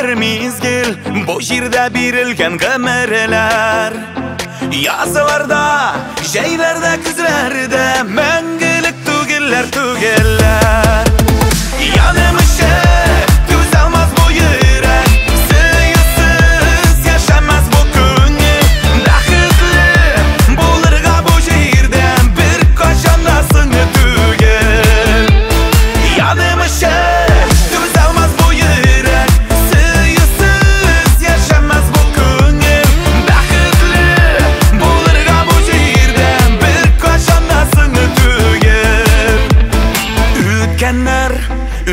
Бер мизгел бу җирдә бирелгән гомерләр. Язларда, җәйләрдә, көзләрдә мәңгелек түгелләр, түгелләр. Яным өчен түзә алмас бу йөрәк, сөюсез яшәмәс бу күңел. Бәхетле булырга бу җирдә беркайчан да соң түгел. Яным өчен түзә алмас бу йөрәк, сөюсез яшәмәс бу күңел. Бәхетле булырга бу җирдә беркайчан да соң түгел. Үткәннәр,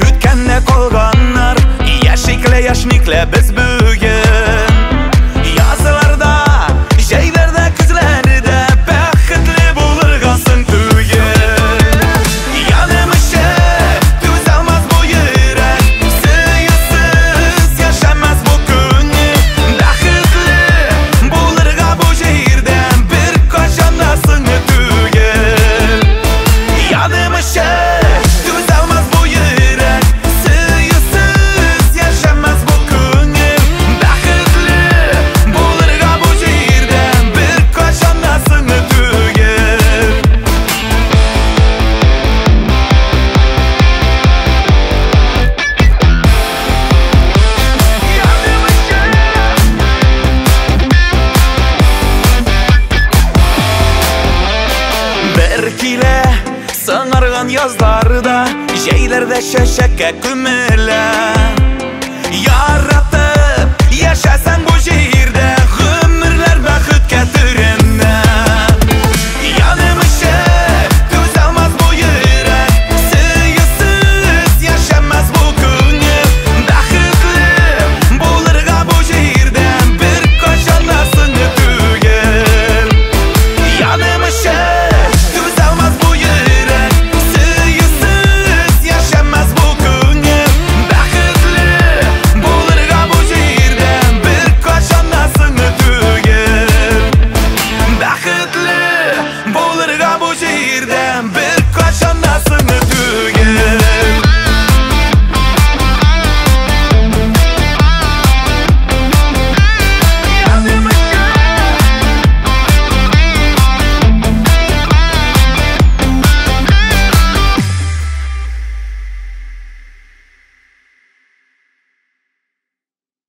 үткәндә калганнар, яшикле, яшникле без бүген. Язларда, җәйләрдә, көзләрдә бәхетле булырга соң түгел. Яным өчен түзә алмас бу йөрәк, сөюсез яшәмәс бу күңел. Бәхетле булырга бу җирдә беркайчан да соң түгел. Яным өчен түзә алмас бу йөрәк, сөюсез яшәмәс бу күңел. Бәхетле булырга бу җирдә беркайчан да соң түгел. Яным өчен. Бер килә сыңарган язларда, җәйләрдә чәчәккә күмелә. Яратып яшәсәң бу